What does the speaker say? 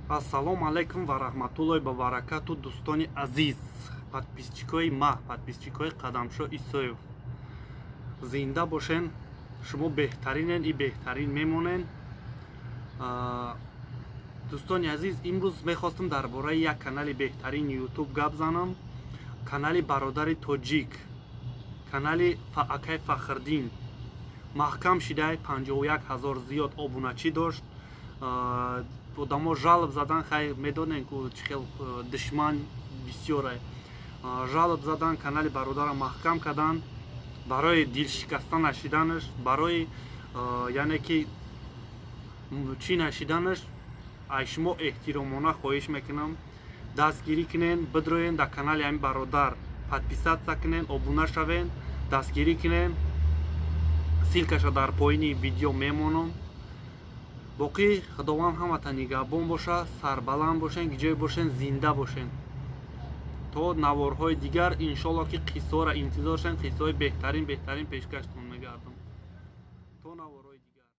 Ассалому алайкум ва раҳматуллоҳи ва баракату, дӯстони азиз, подписчикои ма, подписчикои Қадамшо Исоев. Зинда бошен, шумо беҳтаринен и беҳтарин мемонен. Дӯстони азиз, имрӯз мехостам дар бораи як канали беҳтарини Ютуб гап занам, канали бародари тоҷик, канали акай Фахрдин. Маҳкам шидай, 51 ҳазор зиёд обуначӣ дошт. Одамо жалоб задан, хай, медонем, ку чӣ хел душман бисёре. Жалоб задан, канали бародара маҳкам кардан. Барои дилшикаста нашиданаш, барои, яъне ки, чӣ нашиданаш, ай шумо эҳтиромона хоҳиш мекунам: дастгирӣ кунен, бидроен дар канали ҳамин бародар, подписаться кунен, обуна шавен, дастгирӣ кунен. Ссылкаша дар поини видео мемонам. Боқӣ Худованд ҳамата нигаҳбон боша, сарбаланд бошен, ҷое бошен, зинда бошен. То наворҳои дигар, иншолло, ки қиссаҳоро интизор шен, қиссаҳои беҳтарин, беҳтарин пешкаштон мегардам. То наворҳои.